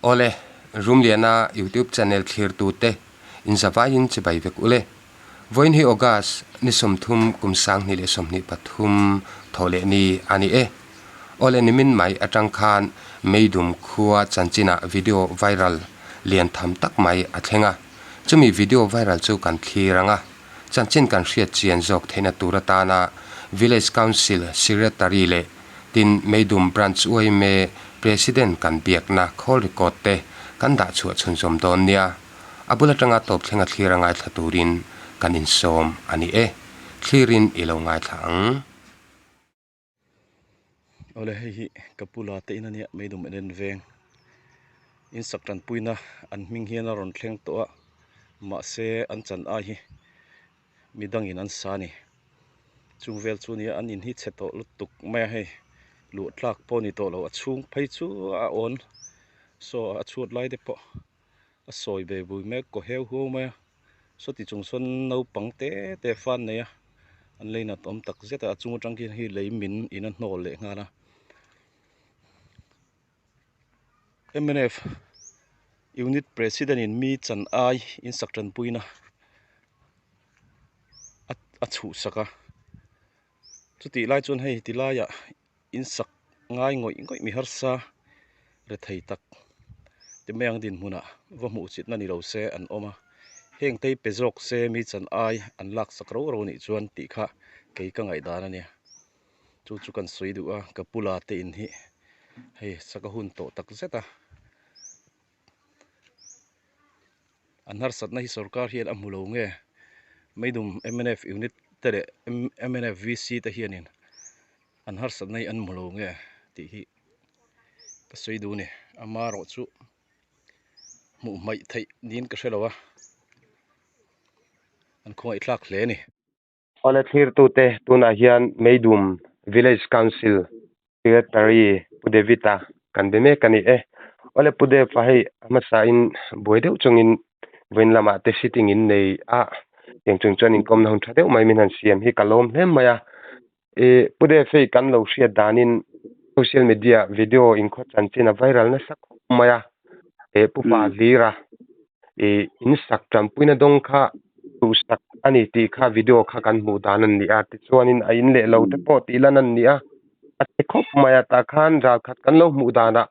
Awle, Rumliana YouTube channel thlirtute inzavaiin chibai vek ule. Vawiin hi August ni 30 kum 2023 thawh leh ni a ni e. Awle nimin mai atang khan Meidum khua chanchinah video viral lian tham tak mai a thleng a. Chumi video viral chu kan thlir ang a, chanchin kan hriat chian zawk theihna tur atana Village Council Secretary leh tin Meidum Branch yma President kan biakna call record te kan dah chhuah chhunzawm dawn nia. A bul atanga tawp thlenga thlir a ngaithla turin kan insawm a ni e. Thlirin i lo ngaithla ang. Awle hei hi ka pu la te in ania meidum en en veng in sak tanpuina an hming hian a rawn thleng tawh a mahse an chan ai hi midangin an sa a ni chung vel chu nia an in hi chhe tawh lutuk mai a hei luh tlak pawh a ni tawh lo a chhung phei chu a awn saw a chhuat lai te pawh a sawi ve bui mek kaw heu huau mai a sawti chung sawn naupang te te fan nei a an lei nat awm tak zet a a chung atang khian hei lei min in a hnawl leh nghal a mnf unit president in mi chan ai in sak tanpuina a chhuhsak a chutih lai chuan hei tilaiah in sak ngai ngawih ngawih mi harsa rethei tak ti mai ang dinhmunah va hmuh chitna ni lo se an awm a heng te hi pe zawk se mi chan ai an lak sak ro ro nih chuan tih kha kei ka ngaihdan a nia chu chu kan sawi duh a ka pu la te in hi hei sak a hun tawh tak zet a an harsatna hi sorkar hian a hmu lo nge meidum mnf unit te leh mnf vc te hianin an harsatna hi an hmu lo nge tih hi ka sawi duh a ni amaherawh chu hmuh hmaih theih niin ka hre lo a an khawngaih thlak hle a ni. Awle thlirtute tunah hian Meidum Village Council Secretary Pu David-a kan be mek a ni e. Awle Pu Dev-a hei a hmasain buai deuh chungin vawiin lamah te sitting in nei a, tiang chung chuan inkawmna hun tha deuh mai min han siam hi ka lawm hle mai a. Ih Pu Dev hei kan lo hriat danin social media video inkhaw chanchin a viral nasa khawp mai a, eh Pu Pa Hlira ih in sak tanpuina dawng kha duhsak a ni tih kha video kha kan hmuh dan a ni a, tichuanin a in leh lo te pawh tih lan a ni a, a che khawp mai a tah khan ral khat kan lo hmuh danah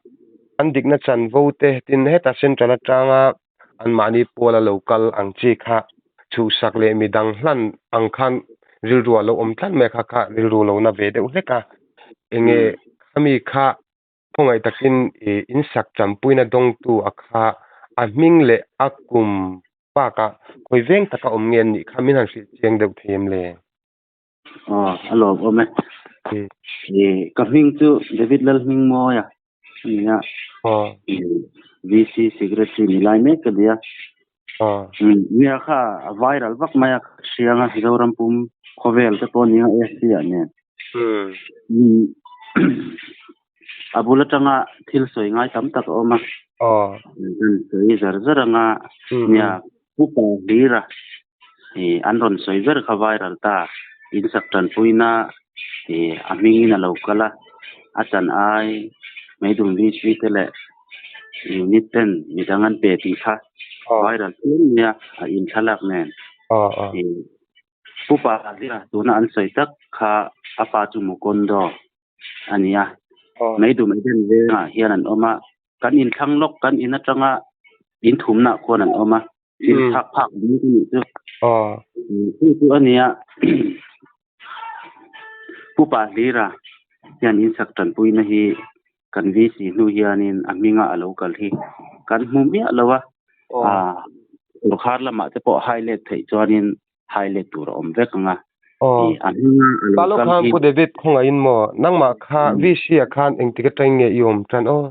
an dikna chanvo te tin hetah central atanga anmahni puala lo kal ang chi kha chhuhsak leh midang hlan ang khan rilru a lo awm tlat mai a kha kha rilru lo na ve deuh hlek a, enge khami kha khawngaih takin ih in sak champuina dawngtu a kha a hming leh a kum bakah khawi veng taka awm nge an nih kha min han hrilh chiang deuh thei em le? Aw a lawm awm e. Ih ka hming chu David Lalhmingmawia a ni a. Aw. VC Secretary ni lai mek ka ni a. Aw. Nia kha a viral vak mai a ka hriang a Zoram pum khawvel te pawh nia SC ah nen. A bul atanga thil sawi ngai tam tak a awm a. Aw. Kan sawi zar zar anga nia Upa Hlira ih an rawn sawi ber kha viral ta in sak tanpuina ih a hmingin a lo kal a a chan ai meidum VC te leh unit ten midang an pe tih kha viral chiam mai a a in thlalak nen ih Upa Hlira tuna an sawi tak kha a pa chu Mukondo a ni a meidum Eden vengah hian an awm a kan inthlang lawk kan in atanga in thumnah khuan an awm a thil phak phak ding chu nih chu chu chu a nia Pupa Hlira hian in sak tanpuina hi kan VC hnu hianin a hminga a lo kal hi kan hmu miah lo a sorkar lamah te pawh highlight theih chuanin highlight tur a awm vek ang a a hminga a lo Kalo kal khan hi Pu David khawngaihin maw nangmah kha VC ah khan engtik atangin nge i awm tan aw?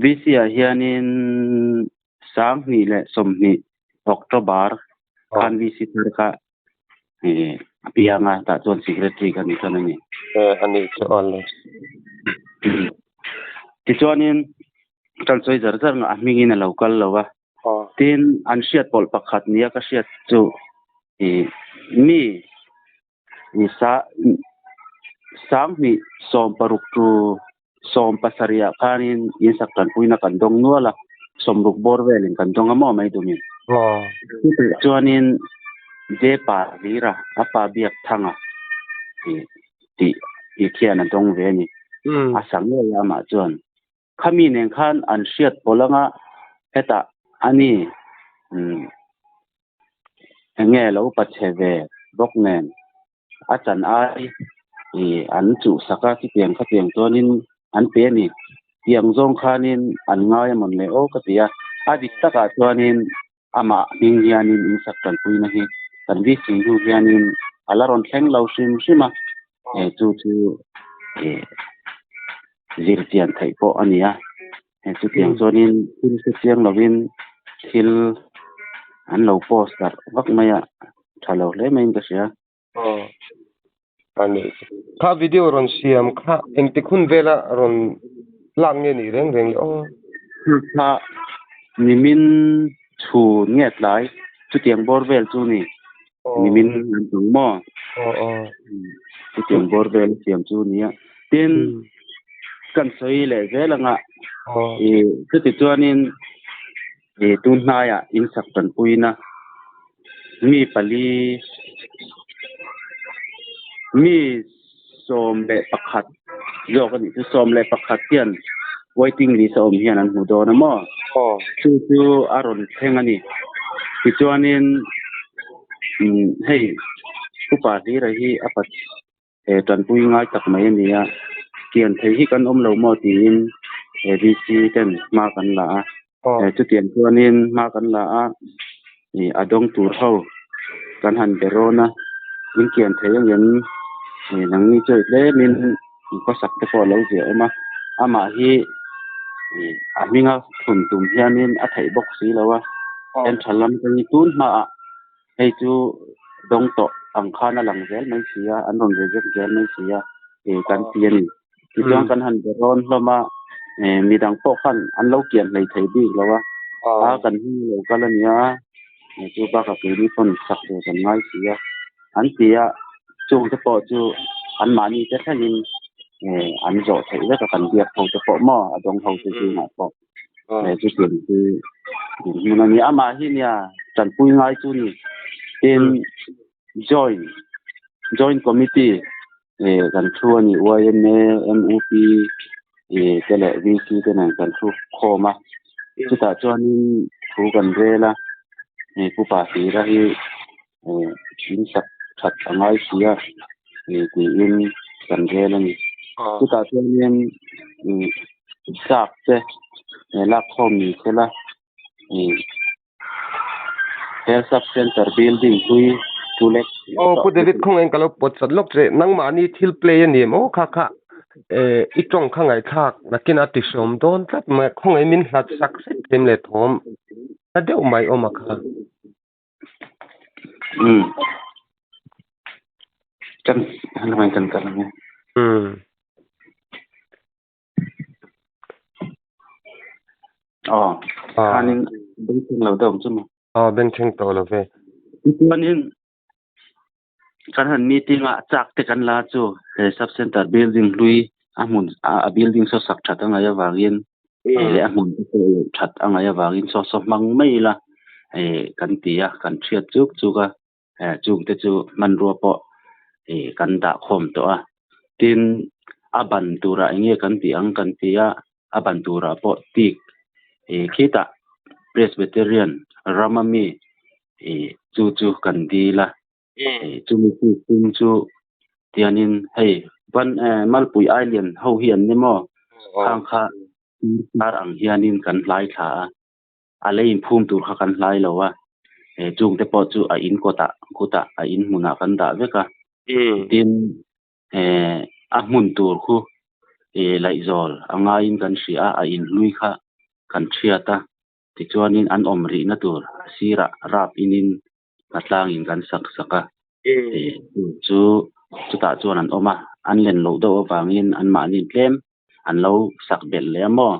VC ah hianin 2020 October khan VC thar kha a piang a tah chuan secretary ka ni chuan a ni. A nih chu aw le. Tichuanin kan sawi zar zar a hmingin a lo kal lo a. Tin an hriat pawlh pakhat nia ka hriat chu mi Ni sa 2016 tu Sawm pasarihah khanin in sak tanpuina kan dawng nual a, sawmruk bawr velin kan dawng a maw mai dumin. Chutah chuanin Jepa Hlira a pa biak thanga tih tih khian a dawng ve a ni. A sa ngei a amah chuan. Khami nen khan an hriat pawlh anga hetah a ni enge lo pachhe ve bawk nen. A chan ai ih an chuhsak a chutiang khatiang chuanin an pe a ni. Tiang zawng khanin an ngai a mawn le aw ka ti a, a dik takah chuanin amah hming hianin in sak tanpuina hi kan VC hnu hianin a la rawn thleng lo hrim hrim a, eh chu chu ih zir chian theih pawh a ni a, eh chutiang chuanin thil hre chiang lovin thil an lo post darh vak mai a. Tha lo hle maiin ka hria. Aw. Ani. Kha video rawn siam kha engtik hun vela rawn lak nge nih reng reng le aw. Kha nimin chhun nge tlai chutiang bawr vel chu ni. Nimin an tum maw? Aw aw. Chutiang bawr vel siam chu nia. Tin kan sawi leh zel anga. Aw. Chuti chuanin He tun hnaiah in sak tanpuina mi pali mi 11 zawk a nih chu 11 hian waiting list a awm hian an hmu dawn a maw chu chu a rawn thleng a ni tichuanin hei upa hlira hi a pa He tanpui ngai tak mai a ni a, kian thei hi kan awm lo maw tiin he VC ten hma kan la a, he chutiang chuanin hma kan la a, ih a dawng tur ho kan han be rawn a, in kian thei angem ih nangni chu tlemin khawsak te pawh a lo ziah awm a, amah hi ih a hminga thun tum hianin a theih bawk si lo a, central lam atangin tun hmaah. Hei chu dawng tawh ang khan a lang zel mai si a, an rawn reject zel mai si a, ih kan ti a ni. Tichuan kan han be rawn hlawm a, ih midang pawh khan an lo kian hlei thei bik lo a, a kan hming lo kal a nia, chu bakah keini pawn sak tur kan ngai si a, an ti a, chungte pawh chu anmahni te thlengin ih an zawh theih vek a kan biak ho te pawh maw a dawng ho te zingah pawh. He chu tiang chu dinhmun a ni. Amah hi nia tanpui ngai chu ni. Tin, joint, joint committee eh kan thu a ni YMA, MUP eh te leh VC te nen kan thu khawm a. Chutah chuanin thu kan rel a, hei Pu Pahlira hi eh in sak that a ngai si a eh tiin kan rel a ni. Chutah chuanin ih chak te eh lak khawm ni sela ih health sub center building hlui two lakh Aw Pu David khawngaih in ka lo pawt chat lawk che nangmahni thil play a ni em aw kha kha eh i tawng kha ngaihthlak nakin a ti hrawm dawn tlat mai khawngaih min hlat sak hret them leh thawm hla deuh mai awm a kha. Um kan helai kan kal ang e. Um. Aw khanin bengchheng lo deuh ang chu maw. Aw bengchheng tawh lo ve. Tichuanin kan han meeting a chak te kan la chu he sub center building hlui a hmun a building saw sak that a ngaih avangin leh a hmun te pawh leh that a ngaih avangin saw saw hmang mai ila eh kan ti a kan thiat chuk chuk a eh chung te chu hmanrua pawh ih kan dah khawm tawh a tin a ban turah eng nge kan tih ang kan ti a a ban turah pawh tik ih khitah Presbyterian rama mi ih chu chu kan dil a ih chumi tik tum chu tianin hei van eh Malpui Island ho hi an ni maw khang kha tar ang hianin kan hlai thla a. a lei inphum tur kha kan hlai lo a, eh chung te pawh chu a in kawtah kutah a in hmunah kan dah vek a, tin eh a hmun tur khu eh laihzawl a ngaiin kan hria a, a in hlui kha kan thiat a, tichuanin an awm rihna tur a sirah rap inin ka tlangin kan sak sak a, eh chu chutah chuan an awm a, an len loh deuh avangin anmahni tlem an lo sak belh leh a maw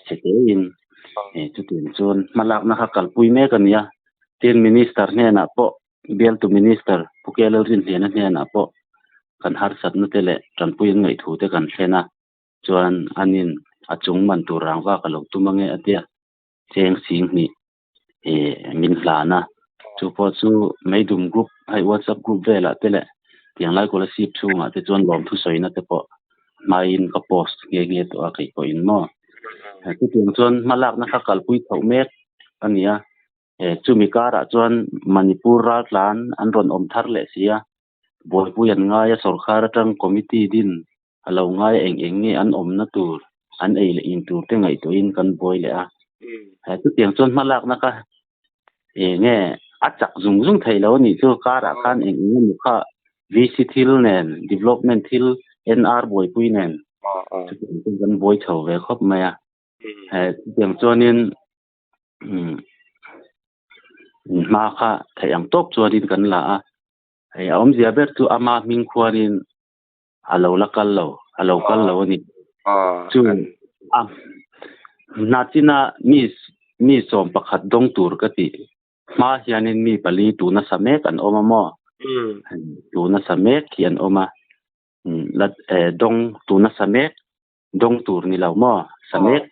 chhe in eh chutiang chuan hmalakna kha kalpui mek a ni a tin minister hnenah pawh bialtu minister Pu Kelal Rinhliana hnenah pawh kan harsatna te leh tanpui an ngaihthu te kan thlen a. Chuan anin a chung man tur rangva ka lo tum ange a tia cheng sing hnih eh min hlan a. Chu pawh chu Meidum group hei WhatsApp group velah te leh tiang lai Kolasib chhungah te chuan lawmthu sawina te pawh hmaiin ka post nghe nghe tawh a kei pawhin maw. Chutiang chuan hmalakna kha kalpui chhoh mek a ni a. Chumi karah chuan Manipur raltlan an rawn awm thar leh si a, buaipui an ngai a, sorkar atang committee din a lo ngai a, eng eng nge an awmna tur, an ei leh in tur te ngaihtuahin kan buai leh a. Chutiang chuan hmalakna kha eng nge a chak zung zung theih lo a nih chu, karah khan eng eng emaw kha VC thil nen, development thil, NR buaipui nen chutiang chuan kan buai chho ve khawp mai a. Chutiang chuanin hma kha theih ang tawp chuanin kan la a, hei a awmzia ber chu ama hming khuanin a lo la kal lo, a lo kal lo a ni. Chu a hna china mi mi sawm pakhat dawng tur ka tih hma hianin mi pali tuna sa mek an awm a maw? Tuna sa mek hi an awm a, la dawng tuna sa mek dawng tur ni lo maw? Sa mek.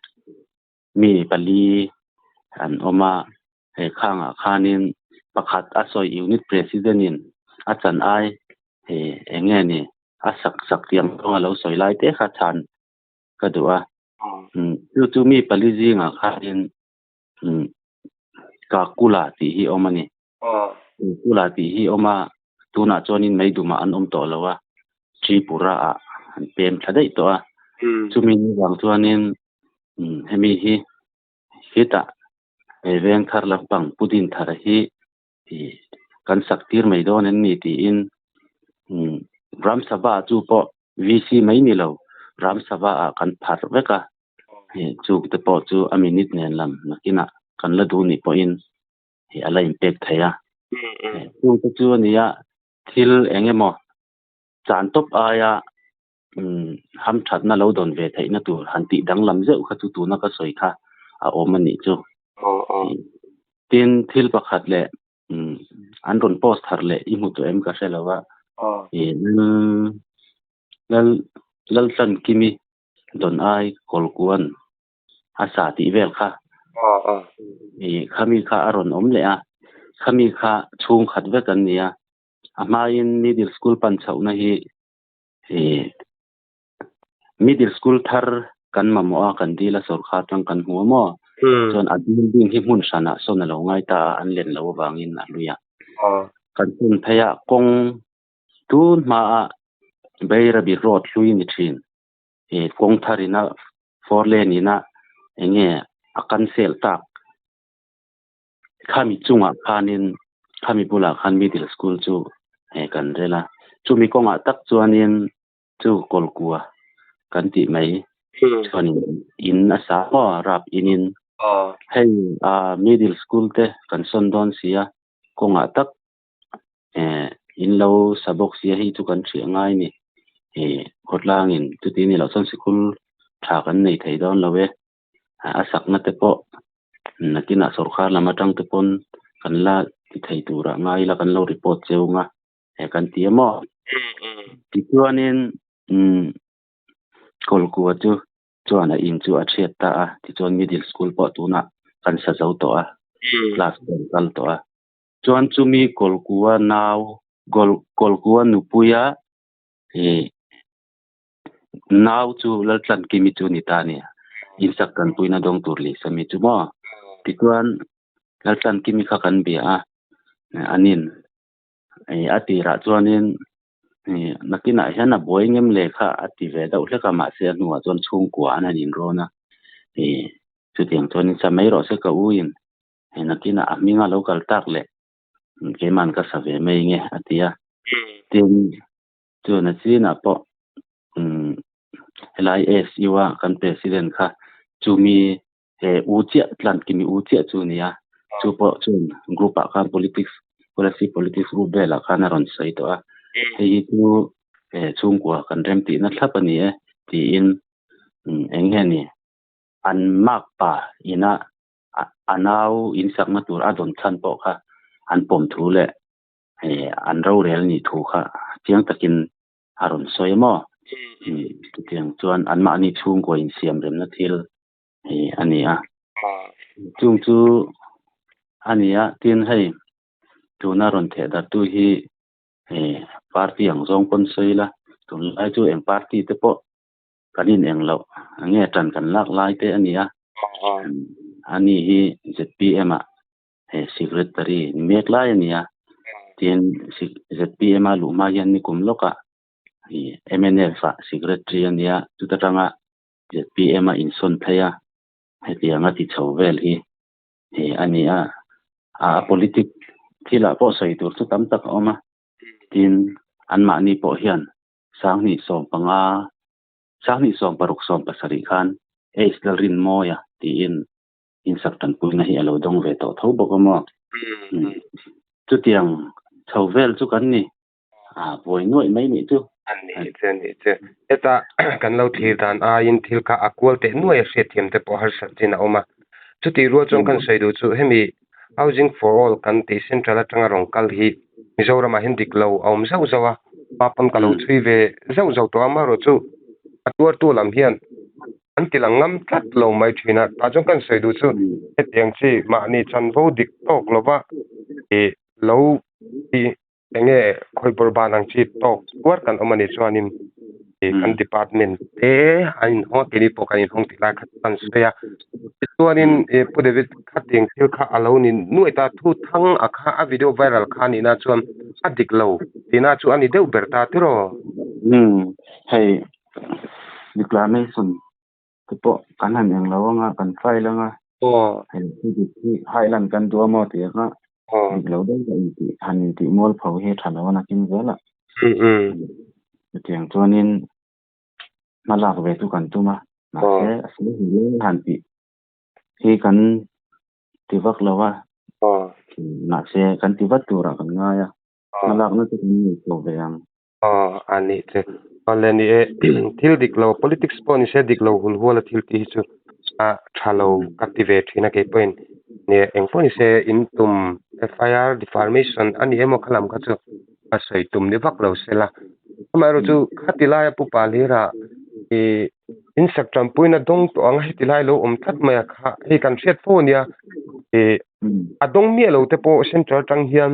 Mi pali an awm a, he khangah khanin pakhat a sawi unit president in a chan ai he eng nge ni a sak sak tiang dawnga lo sawi lai te kha chhan ka duh a. Chu chu mi pali zingah khanin Kakula tih hi awm a ni. Kakula tih hi awm a, tunah chuanin Meidumah an awm tawh lo a, Tripura ah an pem thla daih tawh a. Chumi ni vang chuanin hemi hi hetah he veng thar lampang Pu Dinthara hi kan sak tir mai dawn em ni tiin Ram Sabha chu pawh VC mai ni lo Ram Sabha ah kan pharh vek a. Chung te pawh chu a minute nen lam nakinah kan la duh nih pawhin hi a la inpek thei a. Chung te chu a nia thil eng emaw chan tawp aia hamthatna lo dawn ve theihna tur han tih danglam zeuh kha chu tuna ka sawi kha a awm a nih chu. Tin, thil pakhat leh an rawn post thar leh i hmu tawh em ka hre lo a. Lal Laltlankimi dawn ai Kawlkuan a sa tih vel kha khami kha a rawn awm leh a, khami kha chhungkhat vek an ni a, a hmain middle school pan chhohna hi middle school thar kan mamawh a, kan dil a sawrkar tang kan hmu a maw? Chuan a building hi hmun hranah sawn a lo ngai ta a, an len loh avangin a hlui a. Kan hun phei a kawng tun hmaah Bairabi road hlui ni thin. Kawng thar ina four lane ina enge a cancel tak khami chungah khanin khami bulah khan middle school chu kan rel a chumi kawngah tak chuanin chu kawlkua kan tih mai chuanin in a sa maw rap in in hei middle school te kan sawn dawn si a kawngah tak in lo sa bawk sia hei chu kan hriat ngai a ni ih khawtlangin chuti ni loh chuan sikul tha kan nei thei dawn lo e a sakna te pawh nakinah sawrkar lam atang te pawn kan la ti thei turah ngai ila kan lo report cheu ang a kan ti a maw tichuanin umm kawlkua chu chuan a in chu a thiat ta a tichuan middle school pawh tunah kan sa zo tawh a class pawh an kal tawh a. Chuan chumi Kawlkua nau, Kawlkua nupuia ih nau chu Laltlankimi chu ni ta a ni. Insak tanpuina dawng tur leh sami chu maw? Tichuan Laltlankimi kha kan bia a, anin ih a tirah chuanin ih nakinah hian a buai ngem le kha a ti ve deuh hlek a, mahse a hnuah chuan chhungkua an han inrawn a, ih chutiang chuanin sa mai rawh se ka u in. Hei nakinah a hminga lo kal tak leh keiman ka sa ve mai nge a ti a. Tin, chuan a chinah pawh helai SU a kan president kha chumi he u chiah tlan kimi u chiah chu a ni a. Chu pawh chuan group ah khan politics policy politics group velah khan a rawn sawi tawh a. Hei hi chu chhungkua kan remtihna thlap a ni e tiin eng nge ni an makpa ina a nau insakna tur a dawn chhan pawh kha an pawm thu leh an rorel nih thu kha chiang takin a rawn sawi a maw? Chutiang chuan anmahni chhungkaw insiam remna thil a ni a. Chung chu a ni a, tin hei tuna rawn theh darhtu hi party ang zawng pawn sawi ila, tunlai chu eng party te pawh kan in eng loh nge tan kan lak lai te a ni a. Ani hi ZPM ah he secretary ni mek lai a ni a, tin ZPM a luh hma hian nikum lawkah mnf ah secretary a nia, chuta tanga ZPM a insawn phei a, hetianga ti chho vel hi a ni a. A politic thilah pawh sawi tur chu tam tak a awm a, tin anmahni pawh hian 2015, 2016, 17 khan Ace Lalrinmawia tiin insak tanpuina hi a lo dawng ve tawh tho bawk a maw? Chutiang chho vel chu kan ni. A buai nuaih mai nih chu. A ni che, a ni che. Heta kan lo thlir dan aiin thil kha a kual teh nuai a hriatthiam te pawh harsat chin a awm a. Chutih rual chuan kan sawi duh chu hemi Housing for All kan tih central atanga rawn kal hi Mizoramah hian dik lo a awm zauh zauh a, pa pawn ka lo chhui ve zauh zauh tawh a, amaherawh chu a tuartu lam hian an ti lang ngam tlat lo mai thin a. Tah chuan kan sawi duh chu hetiang chi mahni chanvo dik tawk lova ih lo tih Eng nge khawi bawr ban ang chi tawk tuar kan awm a nih chuanin ih kan department te an inhawng a, keini pawh kan inhawng tih lai kha chu kan sawi a. Tichuanin ih Pu David khatiang thil kha a lo ni nuai ta, thu thang a kha a video viral kha a nihna chuan a dik lo tihna chu a ni deuh ber ta tiraw? Umm hei declamation te pawh kan han eng lo anga kan file anga hei thu dik hi highland kan duh a maw tih anga dik lo deuh deuh intih han intih mual pho hi a tha lo a nakin zel a chutiang chuanin hma lak ve chu kan tum a mahse a sawi hle han tih hi kan ti vak lo a mahse kan ti vat turah kan ngai a hma lakna chu kan nei tawh ve ang. Aw, a nih che. Awle ni e, thil dik lo, politics pawh ni se dik lo hul huala thil tih hi chu a tha lo ka ti ve thin a kei pawhin. Ni e, eng pawh ni se in tum FIR deformation a ni emaw kha lam kha chu a sawi tum ni vak lo se la. Amaherawhchu khati laia Pu Palhira ih in sak tanpuina dawng tawh ang a heti lai lo awm tlat mai a kha hei kan hriat fo a nia ih a dawng miah lo te pawh central atang hian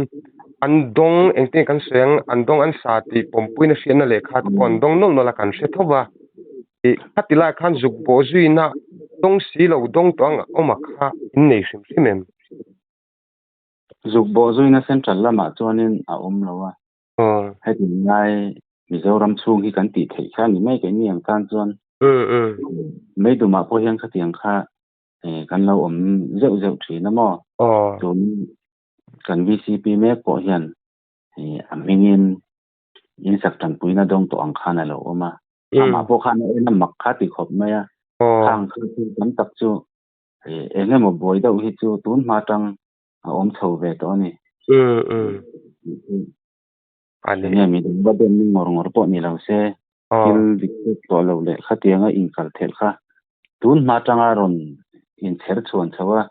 an dawng engtin kan sawi ang an dawng an sa tih pawmpuina hriatna lehkha te pawh an dawng nawlh nawlh a kan hre tho va ih khati lai khan zuk bawh zuina dawng si lo dawng tawh ang awm a kha in nei hrim hrim em? Zuk bawh zuina central lamah chuanin a awm lo a. Heti ngai Mizoram chhung hi kan tih theih kha ni mai keini ang tan chuan Meidumah pawh hian khatiang kha kan lo awm zeuh zeuh thin a maw? Tun kan VCP mek pawh hian a hmingin insak tanpuina dawng tawh ang khan a lo awm a. Amah pawh khan a en a mak kha ti khawp mai a. Khang kha chu tam tak chu eng emaw buai deuh hi chu tun hma tang a awm chho ve tawh a ni. Enge mi dang va den ngawr ngawr pawh ni lo se, thil dik tawk tawh lo leh khatianga inkal thelh kha tun hma tanga rawn inchher chhuan chho a,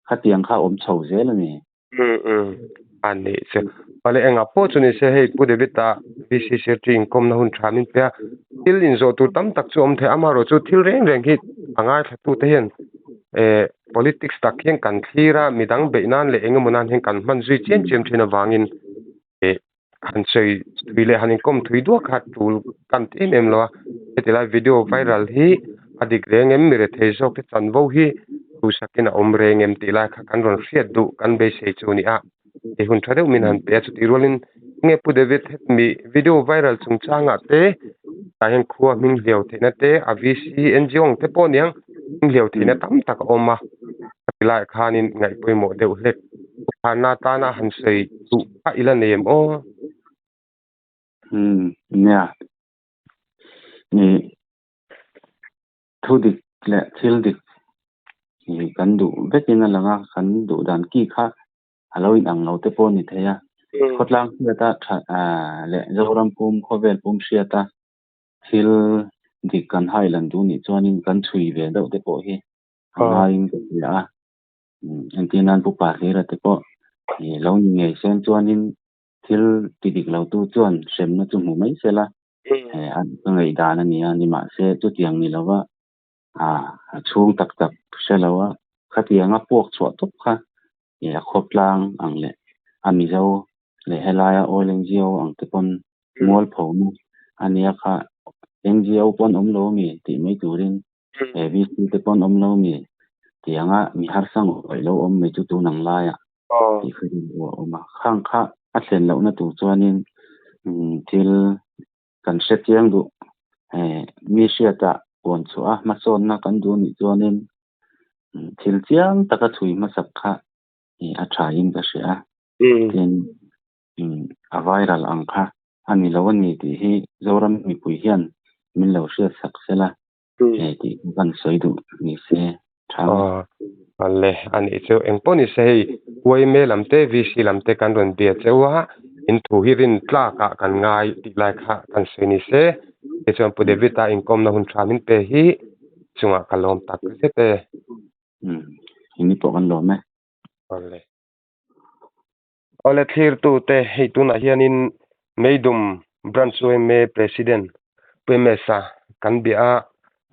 khatiang kha awm chho zel a ni. A nih chu. Awle engah pawh chu ni se hei Pu David-a VC Secretary inkawmna hun tha min pe a, thil inzawh tur tam tak chu awm thei a, amaherawhchu thil reng reng hi a ngaithlatute hian politics tak hian kan thlir a, midang beih nan leh engemaw nan hian kan hman zui chiam chiam thin avangin han sawi thui leh han inkawm thui duak kha tul kan ti em em lo a, heti lai video viral hi a dik reng em mi rethei zawk te chanvo hi duhsakin a awm reng em tih lai kha kan rawn hriat duh kan beisei chu a ni a, hei hun tha deuh min han pe a chutih rualin enge Pu David hetmi video viral chungchangah te tah hian khua hming hliau theihna te a VC NGO ang te pawh a niang hming hliau theihna tam tak a awm a, heti laiah khanin ngaih pawimawh deuh hlek. Pharna tana han sawi duh kha i la nei em aw? Umm nia. Ih thu dik leh thil dik ih kan duh vekin a lang a, kan duh dan ki kha a lo inang lo te pawh a ni thei a. Khawtlang hriata tha leh Zoram pum khawvel pum hriata thil dik kan hailan duh nih chuanin kan chhui ve deuh te pawh hi a ngaiin ka hria a. Entir nan Pu Pahlira te pawh lo ni ngei sen chuanin thil ti dik lo tu chuan hremna chu hmu mai se la. An ka ngaihdan a ni a, nimahse chutiang ni lova a chhung tak tak hre lo a, khatianga puak chhuah tawp kha a khawtlang ang leh a Mizo leh helaia All NGO ang te pawn mualphona a nia kha NGO pawn awm lo ami tih mai turin VC te pawn awm lo ami tianga mi harsa ngawih lo awm mai chu tun ang laiah tih kha rilru a awm a, khang kha a thlen lohna tur chuanin thil kan hre chiang duh. Mi hriatah puan chhuah a, hmasawnna kan duh anih chuanin thil chiang taka chhui hmasak kha a thain ka hria a. Tin, a viral ang kha a ni lo a ni tih hi Zoram mipui hian min lo hriat sak sela tih ka kan sawi duh ni se tha ang. Awle, a nih chu engpawh ni se hei YMA lam te VC lam te kan rawn bia cheu a, in thu hi rin tlak ah kan ngai tih lai kha kan sawi ni se, tichuan Pu David a inkawmna hun tha min pe hi chungah ka lawm tak zet e. Umm, ini pawh kan lawm e. Awle. Awle thlirtute hei tunah hianin Meidum Branch yma President Pu MS-a kan bia a,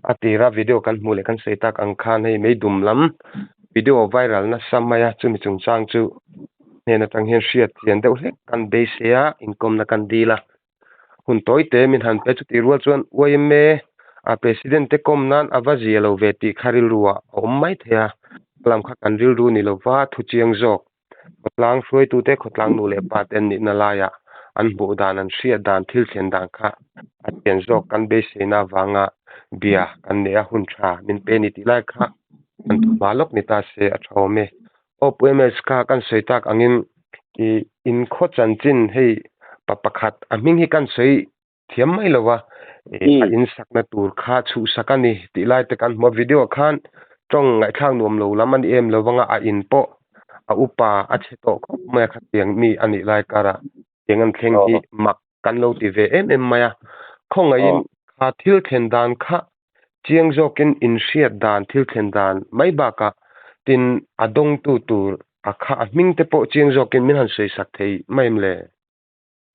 a tira video kan hmuh leh kan sawi tak ang khan hei Meidum lam video viral nasa mai a, chumi chungchang chu hnen atang hian hriat chian deuh hlek kan beisei a, inkawmna kan dil a. Hun tawi te min han pe chutih rual chuan yma a President te kawm nan a va zia lo ve tih kha rilru ah a awm mai thei a, lam kha kan rilru ni lova thu chiang zawk. Khawtlang hruaitute khawtlang nu leh pa te an nihna laiah an hmuh dan an hriat dan thil thlen dan kha a chian zawk kan beiseina avanga bia kan neih a hun tha min pe ni tih lai kha an thu hma lawk ni ta se a tha awm e. Aw Pu MS kha kan sawi tak angin ih inkhaw chanchin hei pa pakhat a hming hi kan sawi thiam mai lo a, ih a insakna tur kha chhuhsak a ni tih lai te kan hmu a, video ah khan tawng ngaihthlak nuam lo lam a ni em lo vang a, a in pawh a upa a chhe tawh khawp mai a khatiang mi a nih lai karah tiang an thleng hi mak kan lo ti ve em em mai a, khawngaihin kha thil thlen dan kha chiang zawkin inhriat dan thil thlen dan mai bakah tin a dawngtu tur a kha a hming te pawh chiang zawkin min han sawi sak thei mai em le?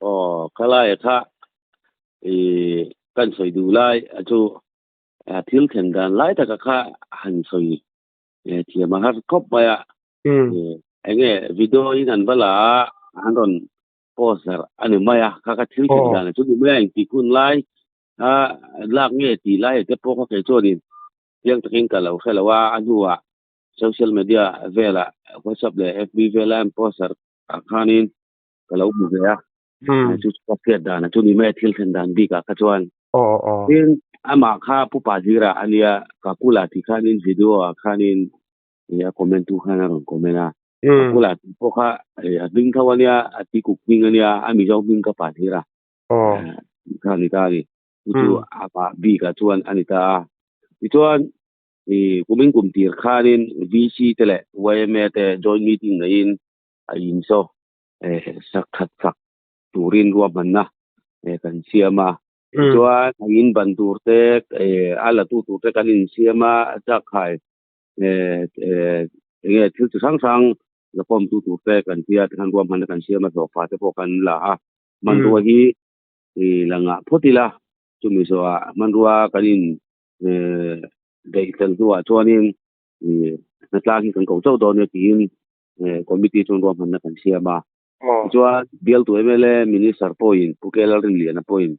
Aw khalai kha i kan sawi duh lai a chu thil thlen dan lai taka kha han sawi thiam a har khawp mai a. Enge video in an va la a an rawn post zarh a ni mai a kha kha thil thlen dan chu ni mai a engtik hun lai a lak nge tih lai te pawh kha kei chuanin chiang takin ka lo hre lo a, a hnuah social media velah whatsapp leh fb vela an post zarh ah khanin ka lo hmu ve a chu chu ka hriat dan a chu ni mai a thil thlen dan bik ah kha chuan tin amah kha pu pa zira ania ka kula tih khanin video ah khanin a comment tu khan a rawn comment a ka kula tih pawh kha a hming tho ania a ti kuk hming ania a mizo hming ka pa zira kha ni ta ani chu chu amah bik ah chuan ani ta a tichuan kumin kum tir khanin VC te leh YMA te joint meeting neiin a in saw sak that sak turin ruahmanna kan siam a. Tichuan a in ban tur te a la tu tur te kan insiam a, chak khai enge thil chi hrang hrang la kawm tu tur te kan tia tikhan ruahmanna kan siam a, hlawhfa te pawh kan la a. Hmanrua hi la ngah phawt ila, chumi zawhah hmanrua kan in daih fel hnuah chuanin hnatlang hi kan ko chauh dawn nia tiin committee chuan ruahmanna kan siam a. Tichuan bialtu mla minister pawhin Pu K Lalrinliana pawhin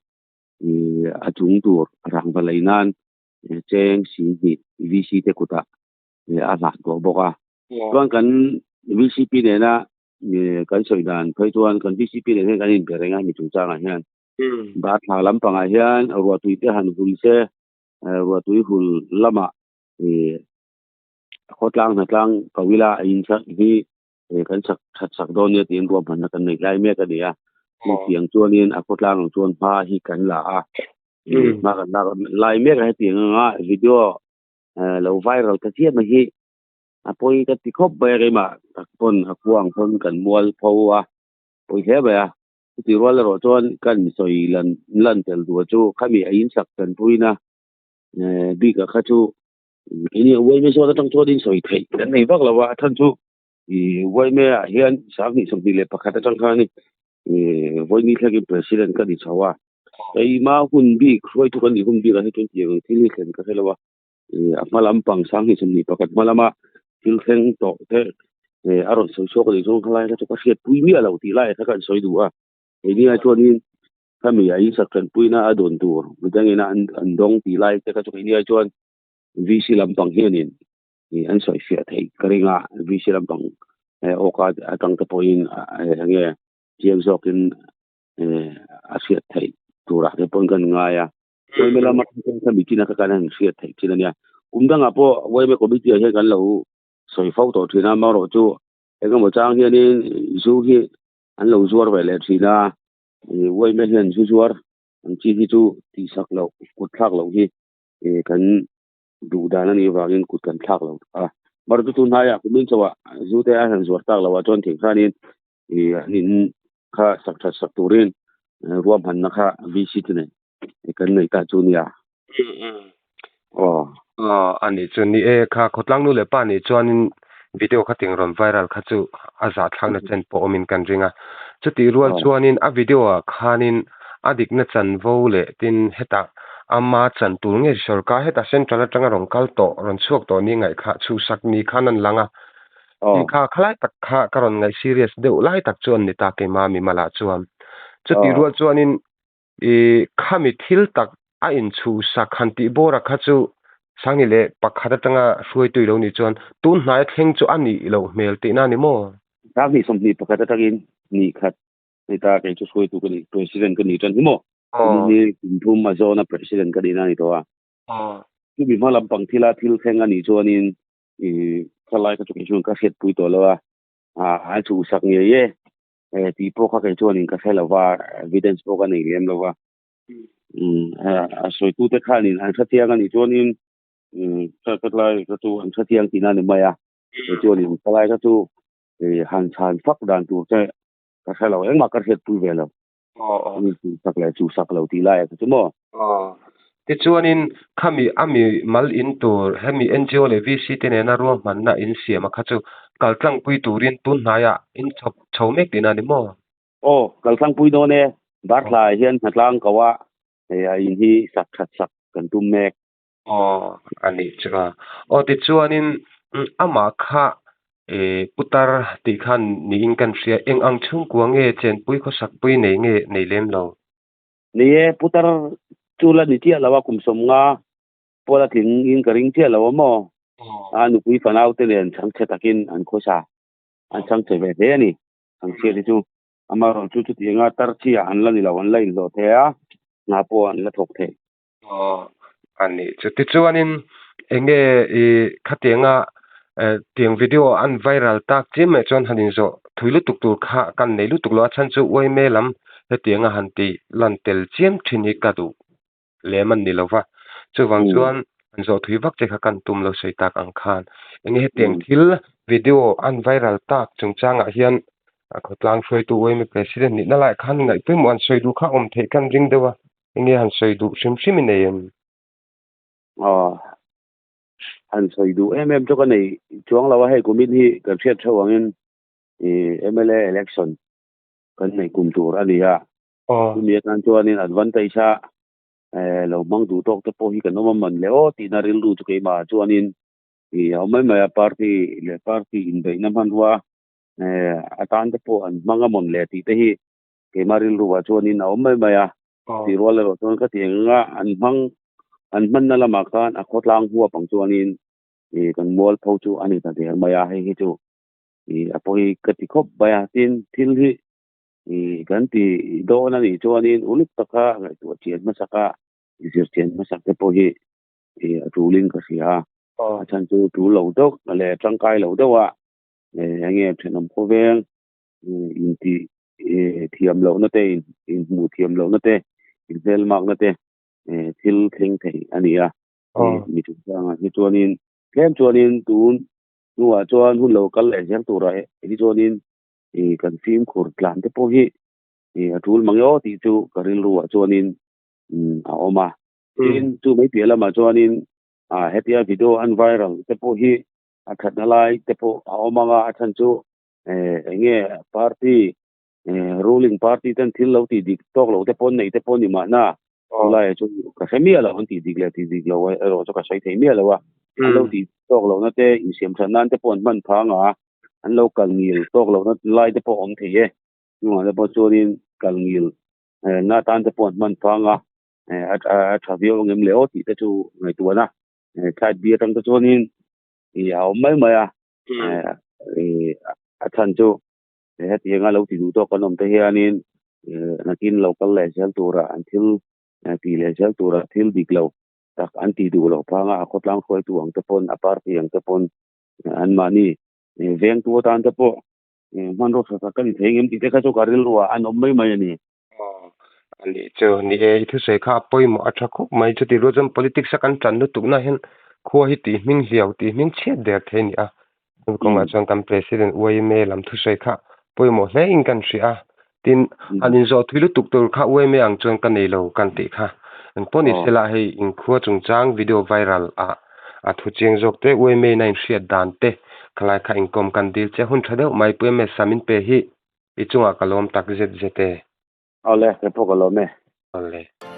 a chung tur rangva lei nan cheng sihnih VC te kutah a hlah tawh bawk a. Chuan kan VCP nena kan sawi dan phei chuan kan VCP nen hian kan inbe reng a mi chungchangah hian. Darthla lampangah hian ruahtui te han hul se ruahtui hul lamah Khawtlang hnatlang ko ila a in sak hi kan sak that sak dawn nia tiin ruahmanna kan nei lai mek a ni a. Chutiang chuanin a khawtlang ang chuan hma hi kan la a. Hma kan lak lai mek a hetiang anga video lo viral ta chiah mai hi a pawi ka ti khawp mai a keimah tak pawn a khua ang pawn kan mual pho a pawi hle mai a. Chutih rual erawh chuan kan sawi lan lan tel duh chu khami a in sak tanpuina bikah kha chu Ini Uaime zawn atang chuan in sawi theih kan nei vak lo a, a chhan chu ih Uaime ah hian 2021 atang khan ih vawiini thlengin President ka ni chho a. Keima hun bik hruaitu kan nih hun bikah hi chuan tiang ang thil hi thlen ka hre lo a, a hma lampang sang hi 21 hma lama thil thleng tawh te a rawn sawi chhuak a nih chuan khalai kha chu ka hriatpui miah lo tih lai kha ka insawi duh a. Keini ah chuanin khami a insak tanpuina a dawn tur midangin a an dawng tih lai te kha chu keini ah chuan VC lampang hianin an sawifiah theih ka ring a, VC lampang awka atang te pawhin enge chiang zawkin a hriat theih turah te pawhin kan ngai a. Yma lama khami chin a kha kan han hriat theih chin a nia. Kum dangah pawh yma committee ah hian kan lo sawi fo tawh thin a, amaherawhchu engemaw chang hianin zu hi an lo zuar ve leh thin a, yma hian zu zuar ang chi hi chu tihsak loh, kut thlak loh hi kan duh dan a nih avangin kut kan thlak lo a. Amaherawhchu tun hnaiah kumin chauhah zu te a han zuar tak loh ah chuan thing khanin an in kha sak that sak turin ruahmanna kha VC te nen kan nei ta chu nia. Aw. Aw a nih chu ni e kha khawtlang nu leh pa nih chuanin video kha ting rawn viral kha chu a zahthlakna chen pawh awmin kan ring a. Chutih rual chuanin a video ah khanin a dikna chanvo leh tin hetah ama chan tur nge sorkar hetah central atanga rawn kal tawh rawn chhuak tawh ni ngaih kha chhuhsak ni khan an lang a. Tih kha khalai tak kha ka rawn ngaih serious deuh lai tak chu an ni ta keimah mimalah chuan. Chutih rual chuanin I khami thil tak a inchhuhsak han tih bawra kha chu Sangni leh pakhat atanga hruaitu i lo nih chuan tun hnaia thleng chu a nih loh hmel tihna a ni maw? Sangni 21 atangin ni khat hei ta kei chu hruaitu ka ni, President ka ni tan hi maw? Ni kum thum a zawna President ka nihna a ni tawh a. Chumi hma lampang thila thil thleng a nih chuanin i thalai kha chu kei chuan ka hriatpui tawh lo a, a chhuhsak ngei e. Eh tih pawh kha kei chuanin ka hre lo va, evidence pawh ka nei lem lo va. Umm a sawitute khanin an hrechiang a nih chuanin umm ka tlai kha chu an hrechiang tihna a ni mai a. Kei chuanin ka lai kha chu han chhan fak dan tur che ka hre lo, engmah ka hriatpui ve lo. Chhuhsak leh chhuhsak lo tih lai kha chu maw. Tichuanin khami a mi mal in tur hemi NGO leh VC te nena ruahmanna in siam a kha chu kaltlangpui turin tun hnaiah in chhawp chho mek tihna a ni maw? Aw, kaltlangpui dawn e. Darthlaiah hian hnatlang ko a, hei a in hi sak that sak kan tum mek. Aw, a nih chu a. Aw, tichuanin amah kha putar tih khan niin kan hria, eng ang chhungkua nge chenpui khawsakpui nei nge nei lem lo? Ni e, putar chu la ni chiah lo a, kum 50 pawh la tling in ka ring chiah lo a maw? A nupui fanau te nen chhangchhe takin an khawsa, an chhangchhe ve hle a ni, chhangchhia te chu. Amaherawhchu chutianga tar chiah an la ni lo, an la inhlawh thei a, hna pawh an la thawk thei. Aw, a nih chu. Tichuanin enge i khatianga tiang video an viral tak chiam mai chuan han inzawh thui lutuk tur kha kan nei lutuk lo a chhan chu uaime lam hetianga han tih lan tel chiam thin hi ka duh lem a ni lo va. Chuvang chuan han zawh thui vak che kha kan tum lo sawi tak ang khan enge hetiang thil video an viral tak chungchangah hian a khawtlang hruaitu uaime president nihna laiah khan ngaihpawimawh an sawi duh kha awm theih kan ring deuh a. Enge han sawi duh hrim hrim i nei em? Aw, han sawi duh em em chu ka nei chuang lo a, hei kumin hi kan hriat theuh angin i mla election kan nei kum tur a ni a, chumi atan chuanin advantage a lo hmang duh tawk te pawh hi kan awm a man le aw tihna rilru chu keimah ah chuanin i a awm mai mai a, party leh party inbeihna hmanrua atan te pawh an hmang a mawn le tih te hi keimah rilru ah chuanin a awm mai mai a, tih rual erawh chuan ka tih eng anga an hmang an hmanna lamah khan a khawtlang huap ang chuanin ih kan mualpho chu a ni ta der mai a, hei hi chu ih a pawi ka ti khawp mai a, tin thil hi ih kan ti dawn a nih chuanin uluk taka ngaihtuah chian hmasak a zir chian hmasak te pawh hi ih a tulin ka hria a, a chhan chu tul lo deuh leh tangkai lo deuh a eng nge thenawm khawveng intih thiam lohna te inhmuh thiam lohna te inhmelmakna te thil thleng thei a ni a mi chungchangah hi chuanin tlem chuanin tun hnuah chuan hun lo kal leh zel turah hi chuanin kan fimkhur tlan te pawh hi a tul mang e aw tih chu ka rilruah chuanin a awm a tin chu mai piah lamah chuanin hetia video an viral te pawh hi a thatna lai te pawh a awm ang a a chhan chu eng nge party Ruling party ten thil lo tih dik tawk lo te pawh an neih te pawh a ni mahna, chulaiah chu ka hre miah lo, an tih dik leh tih dik lo erawh chu ka sawi thei miah lo a. An lo tih tawk lohna te insiam that nan te pawh an hman phang a, an lo kal ngil tawk lohna lai te pawh a awm thei e. Chungah te pawh chuanin kal ngil na tan te pawh an hman phang a, a tha viau ang em le aw tih te chu ngaihtuahna side B atang te chuanin a awm mai mai a. A chhan chu hetianga lo ti duh tawk kan awm te hianin nakin lo kal leh zel tura an thil tih leh zel tura thil dik lo tak an tih duh loh phanga a khawtlang hruaitu ang te pawn a party ang te pawn anmahni vengtu atan te pawh hmanraw tha tak ka ni thei ngem tih te kha chu ka rilruah an awm mai mai a ni. A nih chu ni e, i thusawi kha a pawimawh a tha khawp mai. Chutih rual chuan politics a kan tan lutukna hian khua hi tih hming hliau, tih hming chhiat der thei a ni a. Hemi kawngah chuan kan President YMA lam thusawi kha pawimawh hle in kan hria a. Tin, han inzawh thui lutuk tur kha YMA ang chuan ka nei lo kan tih kha. Engpawh ni sela hei inkhua chungchang video viral ah a thu chiang zawk te YMA in a inhriat dan te khalai kha inkawm kan dil che hun tha deuh mai Pu MS Samin pe hi I chungah ka lawm tak zet zet e. Awle, ka pawh ka lawm e. Awle.